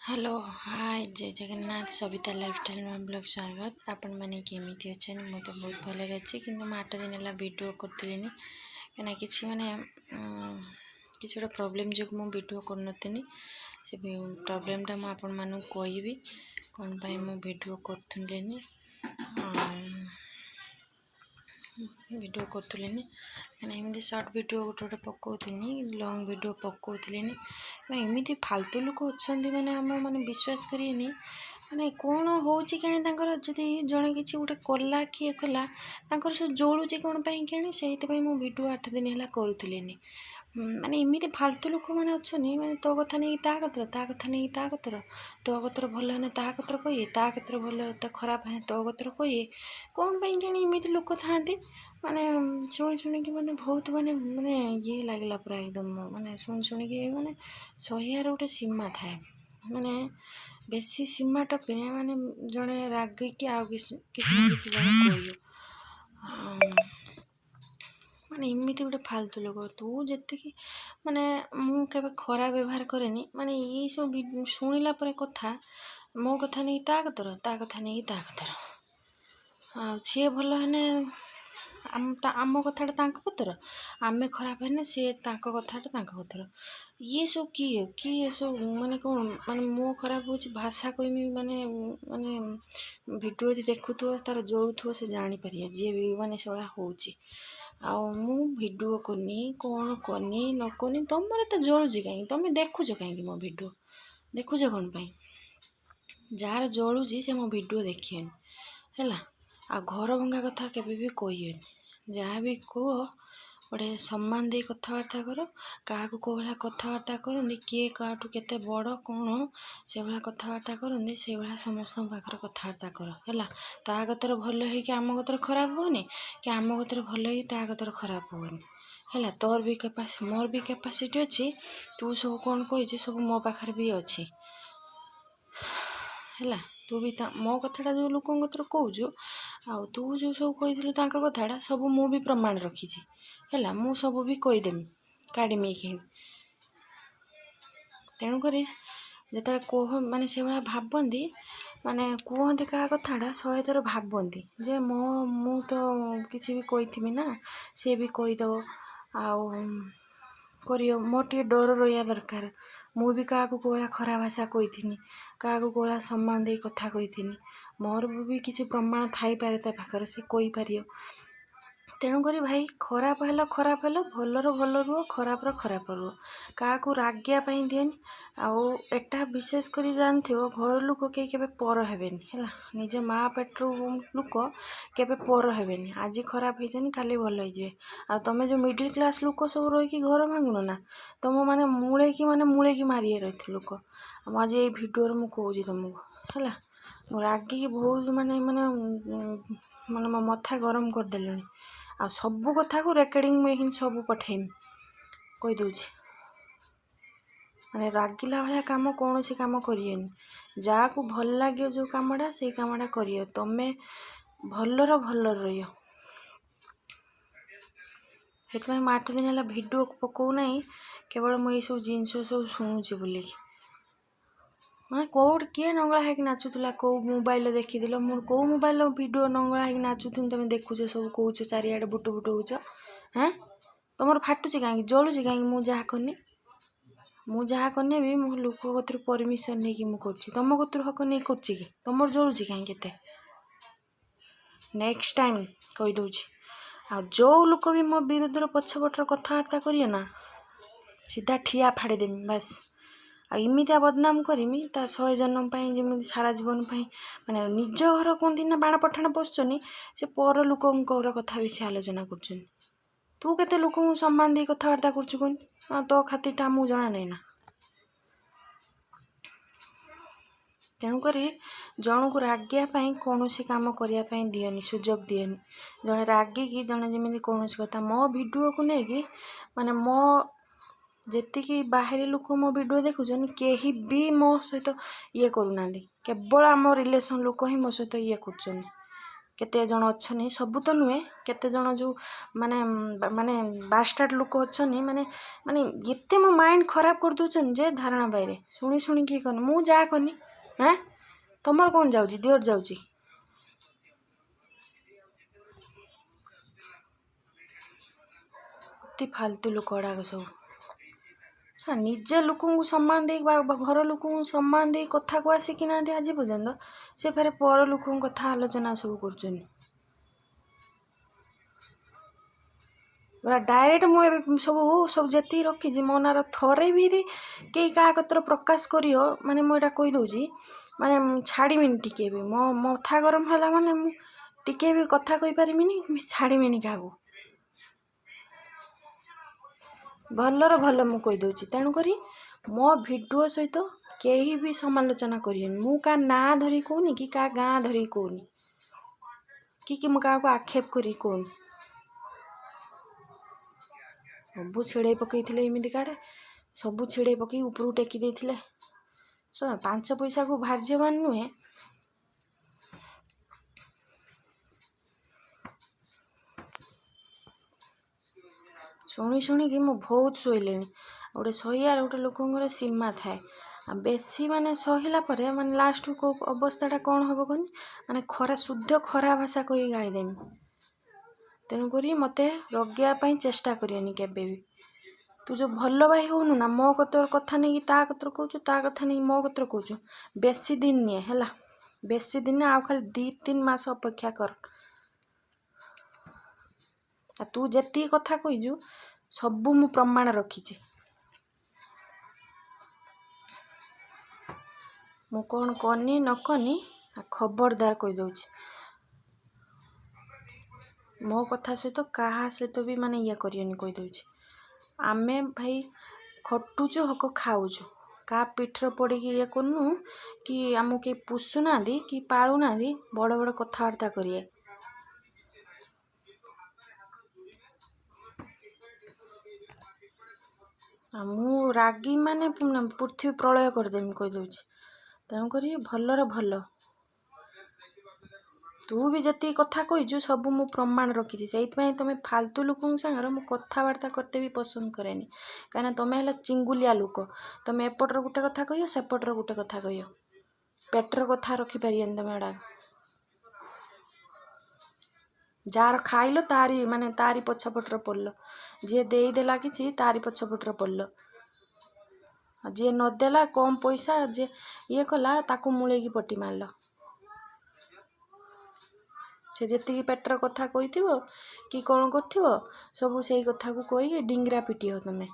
Hello, ହାଏ, ଜୟ Jagannath. Sabita lifestyle ନୂଆ blog ସ୍ୱାଗତ। ଆପଣମାନେ କେମିତି ଅଛନ୍ତି? ମୁଁ ତ ବହୁତ ଭଲରେ ଅଛି, କିନ୍ତୁ ମୁଁ 8 ଦିନ ହେଲା ଭିଡ଼ିଓ କରୁଥିଲିନି, କାହିଁକିନା କିଛି ମାନେ କିଛି ଗୋଟେ ପ୍ରୋବ୍ଲେମ୍ ଯୋଗୁଁ ମୁଁ ଭିଡ଼ିଓ କରୁନଥିଲି। ସେ ପ୍ରୋବ୍ଲେମ୍ଟା ମୁଁ ଆପଣମାନଙ୍କୁ କହିବି, କ'ଣ ପାଇଁ ମୁଁ ଭିଡ଼ିଓ କରୁଥିଲିନି। ଭିଡ଼ିଓ କରୁଥିଲିନି କାହିଁକିନା ଏମିତି ସର୍ଟ ଭିଡ଼ିଓ ଗୋଟେ ଗୋଟେ ପକାଉଥିନି, ଲଙ୍ଗ୍ ଭିଡ଼ିଓ ପକାଉଥିଲିନି। ମାନେ ଏମିତି ଫାଲତୁ ଲୋକ ଅଛନ୍ତି, ମାନେ ଆମ ମାନେ ବିଶ୍ୱାସ କରିବେନି, ମାନେ କ'ଣ ହେଉଛି କେଜାଣି ତାଙ୍କର। ଯଦି ଜଣେ କିଛି ଗୋଟେ କଲା, କିଏ କଲା, ତାଙ୍କର ସବୁ ଜଳୁଛି କ'ଣ ପାଇଁ କେଜାଣି। ସେଇଥିପାଇଁ ମୁଁ ଭିଡ଼ିଓ 8 ଦିନ ହେଲା କରୁଥିଲିନି। ମାନେ ଏମିତି ଫାଲତୁ ଲୋକମାନେ ଅଛନ୍ତି, ମାନେ ତୋ କଥା ନେଇକି ତା କତିର, ତା କଥା ନେଇକି ତା କତିର, ତୋ କତିର ଭଲ ହେଲେ ତା କତିର କହିବେ, ତା କତିର ଭଲ ତ ଖରାପ ହେଲେ ତୋ କତିର କହିବେ। କ'ଣ ପାଇଁ କେଜାଣି ଏମିତି ଲୋକ ଥାଆନ୍ତି? ମାନେ ଶୁଣି ଶୁଣିକି ମାନେ ବହୁତ ମାନେ ମାନେ ଇଏ ଲାଗିଲା ପୁରା ଏକଦମ। ମାନେ ଶୁଣି ଶୁଣିକି ମାନେ ସହିବାର ଗୋଟେ ସୀମା ଥାଏ, ମାନେ ବେଶୀ ସୀମା ଟପିନେ ମାନେ ଜଣେ ରାଗିକି ଆଉ କିଛି କିଛି ନା କିଛି ଜଣେ କହିବ। ମାନେ ଏମିତି ଗୋଟେ ଫାଲତୁ ଲୋକ। ତୁ ଯେତିକି ମାନେ ମୁଁ କେବେ ଖରାପ ବ୍ୟବହାର କରେନି। ମାନେ ଏଇସବୁ ଶୁଣିଲା ପରେ କଥା, ମୋ କଥା ନେଇକି ତା କତିର, ତା କଥା ନେଇକି ତା କତିର, ଆଉ ସିଏ ଭଲ ହେନେ ଆମ କଥାଟା ତାଙ୍କ କତିର, ଆମେ ଖରାପ ହେନେ ସିଏ ତାଙ୍କ କଥାଟା ତାଙ୍କ କତିର। ଇଏ ସବୁ କିଏ କିଏ ସବୁ? ମାନେ କ'ଣ ମାନେ ମୋ ଖରାପ ହେଉଛି ଭାଷା କହିମି? ମାନେ ମାନେ ଭିଡ଼ିଓ ଯଦି ଦେଖୁଥିବ, ତାର ଜଳୁଥିବ, ସେ ଜାଣିପାରିବ ଯିଏ ବି ମାନେ ସେଭଳିଆ ହେଉଛି। ଆଉ ମୁଁ ଭିଡ଼ିଓ କନି, କ'ଣ କନି ନ କନି, ତମର ଏତେ ଜଳୁଛି କାହିଁକି? ତମେ ଦେଖୁଛ କାହିଁକି? ମୋ ଭିଡ଼ିଓ ଦେଖୁଛ କ'ଣ ପାଇଁ? ଯାହାର ଜଳୁଛି ସେ ମୋ ଭିଡ଼ିଓ ଦେଖିବେନି, ହେଲା? ଆଉ ଘର ଭଙ୍ଗା କଥା କେବେ ବି କହିବେନି। ଯାହା ବି କୁହ, ଗୋଟେ ସମ୍ମାନ ଦେଇ କଥାବାର୍ତ୍ତା କର। କାହାକୁ କେଉଁ ଭଳିଆ କଥାବାର୍ତ୍ତା କରନ୍ତି, କିଏ କାହାଠୁ କେତେ ବଡ଼ କ'ଣ, ସେଭଳିଆ କଥାବାର୍ତ୍ତା କରନ୍ତି, ସେଇଭଳିଆ ସମସ୍ତଙ୍କ ପାଖରେ କଥାବାର୍ତ୍ତା କର, ହେଲା? ତା କତିରେ ଭଲ ହେଇକି ଆମ କତିରେ ଖରାପ ହୁଅନି, କି ଆମ କତିରେ ଭଲ ହେଇକି ତା କତିରେ ଖରାପ ହୁଅନି, ହେଲା? ତୋର ବି ମୋର ବି କାପାସିଟି ଅଛି। ତୁ ସବୁ କ'ଣ କହିଛୁ, ସବୁ ମୋ ପାଖରେ ବି ଅଛି, ହେଲା? ତୁ ବି ମୋ କଥାଟା ଯେଉଁ ଲୋକଙ୍କ କତିରେ କହୁଛୁ, ଆଉ ତୁ ଯେଉଁ ସବୁ କହିଥିଲୁ ତାଙ୍କ କଥାଟା, ସବୁ ମୁଁ ବି ପ୍ରମାଣ ରଖିଛି, ହେଲା? ମୁଁ ସବୁ ବି କହିଦେମି, କାଢ଼ିମି ଏଇଖିଣି। ତେଣୁକରି ଯେତେବେଳେ କୁହ, ମାନେ ସେଭଳିଆ ଭାବନ୍ତି, ମାନେ କୁହନ୍ତି କାହା କଥାଟା ଶହେ ଥର ଭାବନ୍ତି ଯେ ମୁଁ ତ କିଛି ବି କହିଥିବି ନା, ସିଏ ବି କହିଦେବ ଆଉ କରିବ। ମୋର ଟିକେ ଡର ରହିବା ଦରକାର। ମୁଁ ବି କାହାକୁ କେଉଁ ଭଳିଆ ଖରାପ ଭାଷା କହିଥିନି, କାହାକୁ କେଉଁ ଭଳିଆ ସମ୍ମାନ ଦେଇ କଥା କହିଥିନି, ମୋର ବି କିଛି ପ୍ରମାଣ ଥାଇପାରେ ତା ପାଖରେ, ସେ କହିପାରିବ। ତେଣୁକରି ଭାଇ, ଖରାପ ହେଲ ଖରାପ ହେଲ, ଭଲର ଭଲ ରୁହ, ଖରାପର ଖରାପ ରୁହ। କାହାକୁ ରାଗିବା ପାଇଁ ଦିଅନି। ଆଉ ଏଟା ବିଶେଷ କରି ଜାଣିଥିବ, ଘର ଲୋକ କେହି କେବେ ପର ହେବେନି, ହେଲା? ନିଜ ମା ପେଟରୁ ଲୋକ କେବେ ପର ହେବେନି। ଆଜି ଖରାପ ହେଇଛନ୍ତି, କାଲି ଭଲ ହେଇଯିବେ। ଆଉ ତମେ ଯେଉଁ ମିଡ଼ିଲ୍ କ୍ଲାସ୍ ଲୋକ ସବୁ ରହିକି ଘର ଭାଙ୍ଗୁନ ନା, ତମ ମାନେ ମୂଳେଇକି ମାନେ ମୂଳେଇକି ମାରିଏ ରହିଥିବ ଲୋକ। ମୁଁ ଆଜି ଏଇ ଭିଡ଼ିଓରେ ମୁଁ କହୁଛି ତୁମକୁ, ହେଲା? ମୁଁ ରାଗିକି ବହୁତ ମାନେ ମାନେ ମାନେ ମୋ ମଥା ଗରମ କରିଦେଲିଣି। ଆଉ ସବୁ କଥାକୁ ରେକର୍ଡ଼ିଂ ମୁଁ ଏଇଖିଣି ସବୁ ପଠେଇମି, କହିଦେଉଛି। ମାନେ ରାଗିଲା ଭଳିଆ କାମ କୌଣସି କାମ କରିବେନି। ଯାହାକୁ ଭଲ ଲାଗିବ ଯେଉଁ କାମଟା, ସେଇ କାମଟା କରିବ। ତମେ ଭଲର ଭଲରେ ରହିବ। ସେଥିପାଇଁ ମୁଁ 8 ଦିନ ହେଲା ଭିଡ଼ିଓ ପକାଉନାହିଁ, କେବଳ ମୁଁ ଏଇସବୁ ଜିନିଷ ସବୁ ଶୁଣୁଛି ବୋଲିକି। ମାନେ କେଉଁଠି କିଏ ନଙ୍ଗଳା ହେଇକି ନାଚୁଥିଲା, କେଉଁ ମୋବାଇଲରେ ଦେଖିଥିଲ? ମୁଁ କେଉଁ ମୋବାଇଲର ଭିଡ଼ିଓ ନଙ୍ଗଳା ହେଇକି ନାଚୁଥିନି ତମେ ଦେଖୁଛ, ସବୁ କହୁଛ, ଚାରିଆଡ଼େ ବୁଟୁ ବୁଟୁ ହେଉଛ? ହେଁ, ତମର ଫାଟୁଛି କାହିଁକି? ଜଳୁଛି କାହିଁକି? ମୁଁ ଯାହା କନି, ମୁଁ ଯାହା କନେ ବି ମୋ ଲୋକ କତିରୁ ପରମିସନ୍ ନେଇକି ମୁଁ କରୁଛି। ତମ କତିରୁ ହକ ନେଇ କରୁଛି କି? ତମର ଜଳୁଛି କାହିଁକି ଏତେ? ନେକ୍ସଟ ଟାଇମ୍ କହିଦେଉଛି, ଆଉ ଯେଉଁ ଲୋକ ବି ମୋ ବିରୁଦ୍ଧରେ ପଛପଟର କଥାବାର୍ତ୍ତା କରିବେ ନା, ସିଧା ଠିଆ ଫାଡ଼ିଦେମି, ବାସ୍। ଆଉ ଏମିତିଆ ବଦନାମ କରିମି ତା ଶହେ ଜନ୍ମ ପାଇଁ, ଯେମିତି ସାରା ଜୀବନ ପାଇଁ। ମାନେ ନିଜ ଘର କୁହନ୍ତି ନା ବାଣ ପଠାଣ ପଶୁଛନ୍ତି, ସେ ପର ଲୋକଙ୍କର କଥା ବି ସେ ଆଲୋଚନା କରୁଛନ୍ତି। ତୁ କେତେ ଲୋକଙ୍କୁ ସମ୍ମାନ ଦେଇ କଥାବାର୍ତ୍ତା କରୁଛୁ କହନି? ତୋ ଖାତିରଟା ଆମକୁ ଜଣା ନାହିଁ ନା? ତେଣୁକରି ଜଣକୁ ରାଗିବା ପାଇଁ କୌଣସି କାମ କରିବା ପାଇଁ ଦିଅନି, ସୁଯୋଗ ଦିଅନି। ଜଣେ ରାଗିକି ଜଣେ ଯେମିତି କୌଣସି କଥା ମୋ ଭିଡ଼ିଓକୁ ନେଇକି, ମାନେ ମୋ ଯେତିକି ବାହାରି ଲୋକ ମୋ ଭିଡ଼ିଓ ଦେଖୁଛନ୍ତି, କେହି ବି ମୋ ସହିତ ଇଏ କରୁନାହାନ୍ତି। କେବଳ ଆମ ରିଲେସନ୍ ଲୋକ ହିଁ ମୋ ସହିତ ଇଏ କରୁଛନ୍ତି। କେତେ ଜଣ ଅଛନ୍ତି, ସବୁ ତ ନୁହେଁ, କେତେ ଜଣ ଯେଉଁ ମାନେ ମାନେ ବାଷ୍ଟାର୍ଡ଼ ଲୋକ ଅଛନ୍ତି, ମାନେ ମାନେ ଏତେ ମୋ ମାଇଣ୍ଡ ଖରାପ କରିଦେଉଛନ୍ତି ଯେ ଧାରଣା ବାଇରେ। ଶୁଣି ଶୁଣିକି କନି ମୁଁ ଯାହା କନି, ହାଁ ତମର କ'ଣ ଯାଉଛି, ଦିଅର ଯାଉଛି। ଅତି ଫାଲତୁ ଲୋକ ଗୁଡ଼ାକ ସବୁ। ନିଜେ ଲୋକଙ୍କୁ ସମ୍ମାନ ଦେଇ, ଘର ଲୋକଙ୍କୁ ସମ୍ମାନ ଦେଇ କଥା କୁହା ଶିଖିନାହାନ୍ତି ଆଜି ପର୍ଯ୍ୟନ୍ତ, ସେ ଫେରେ ପର ଲୋକଙ୍କ କଥା ଆଲୋଚନା ସବୁ କରୁଛନ୍ତି। ପୁରା ଡାଇରେକ୍ଟ ମୁଁ ଏବେ ସବୁ ସବୁ ଯେତିକି ରଖିଛି ମୋ ନାଁର, ଥରେ ବି କେହି କାହା କତିରେ ପ୍ରକାଶ କରିବ, ମାନେ ମୁଁ ଏଇଟା କହିଦେଉଛି, ମାନେ ଛାଡ଼ିବିନି ଟିକେ ବି। ମୋ ମଥା ଗରମ ହେଲା ମାନେ ମୁଁ ଟିକେ ବି କଥା କହିପାରିବିନି, ଛାଡ଼ିବିନି କାହାକୁ। ଭଲର ଭଲ ମୁଁ କହିଦେଉଛି। ତେଣୁକରି ମୋ ଭିଡ଼ିଓ ସହିତ କେହି ବି ସମାଲୋଚନା କରିବେନି। ମୁଁ କାହା ନାଁ ଧରିକି କହୁନି କି କାହା ଗାଁ ଧରିକି କହୁନି କି ମୁଁ କାହାକୁ ଆକ୍ଷେପ କରିକି କହୁନି। ସବୁ ଛିଡ଼େଇ ପକେଇଥିଲେ ଏମିତି କାଡ଼େ, ସବୁ ଛିଡ଼େଇ ପକେଇ ଉପରକୁ ଟେକି ଦେଇଥିଲେ। ଶୁଣ, 5 ପଇସାକୁ ଭାର୍ଯ୍ୟବାନ ନୁହେଁ। ଶୁଣି ଶୁଣିକି ମୁଁ ବହୁତ ଶୋଇଲିଣି। ଗୋଟେ ସହିବାର ଗୋଟେ ଲୋକଙ୍କର ସୀମା ଥାଏ। ଆଉ ବେଶୀ ମାନେ ସହିଲା ପରେ ମାନେ ଲାଷ୍ଟକୁ କେଉଁ ଅବସ୍ଥାଟା କ'ଣ ହେବ କହନି, ମାନେ ଖରା ଶୁଦ୍ଧ ଖରା ଭାଷା କହିକି ଗାଳି ଦେମି। ତେଣୁକରି ମୋତେ ରଗେଇବା ପାଇଁ ଚେଷ୍ଟା କରିବନି କେବେ ବି। ତୁ ଯେଉଁ ଭଲ ଭାଇ ହଉନୁ ନା, ମୋ କତର କଥା ନେଇକି ତା କତର କହୁଛୁ, ତା କଥା ନେଇକି ମୋ କତର କହୁଛୁ, ବେଶୀ ଦିନ ନିଏ ହେଲା, ବେଶୀ ଦିନ ଆଉ ଖାଲି 2-3 ମାସ ଅପେକ୍ଷା କର। ଆଉ ତୁ ଯେତିକି କଥା କହିଛୁ ସବୁ ମୁଁ ପ୍ରମାଣ ରଖିଛି। ମୁଁ କ'ଣ କନି ନ କନି ଖବରଦାର କହିଦେଉଛି। ମୋ କଥା ସହିତ କାହା ସହିତ ବି ମାନେ ଇଏ କରିବନି, କହିଦେଉଛି। ଆମେ ଭାଇ ଖଟୁଛୁ, ହକ ଖାଉଛୁ, କାହା ପିଠିରେ ପଡ଼ିକି ଇଏ କରୁନୁ କି ଆମକୁ କେହି ପୋଷୁନାହାନ୍ତି କି ପାଳୁନାହାନ୍ତି। ବଡ଼ ବଡ଼ କଥାବାର୍ତ୍ତା କରିବେ। ଆଉ ମୁଁ ରାଗି ମାନେ ପୃଥିବୀ ପ୍ରଳୟ କରିଦେମି, କହିଦେଉଛି। ତେଣୁକରି ଭଲର ଭଲ। ତୁ ବି ଯେତିକି କଥା କହିଛୁ ସବୁ ମୁଁ ପ୍ରମାଣ ରଖିଛି। ସେଇଥିପାଇଁ ତୁମେ ଫାଲତୁ ଲୋକଙ୍କ ସାଙ୍ଗରେ ମୁଁ କଥାବାର୍ତ୍ତା କରତେ ବି ପସନ୍ଦ କରେନି। କାହିଁକିନା ତୁମେ ହେଲା ଚିଙ୍ଗୁଲିଆ ଲୋକ। ତୁମେ ଏପଟର ଗୋଟେ କଥା କହିବ, ସେପଟର ଗୋଟେ କଥା କହିବ, ପେଟର କଥା ରଖିପାରିବନି ତୁମେ ଗୁଡ଼ାକ। ଯାହାର ଖାଇଲ ତାରି ମାନେ ତାରି ପଛପଟର ପଡ଼ିଲ, ଯିଏ ଦେଇଦେଲା କିଛି ତାରି ପଛପଟର ପଡ଼ିଲ, ଆଉ ଯିଏ ନଦେଲା କମ୍ ପଇସା ଯିଏ ଇଏ କଲା ତାକୁ ମୂଳେଇକି ପଟି ମାରିଲ। ସେ ଯେତିକି ପେଟର କଥା କହିଥିବ କି କ'ଣ କରିଥିବ ସବୁ ସେଇ କଥାକୁ କହିକି ଡିଙ୍ଗରା ପିଟିବ ତୁମେ।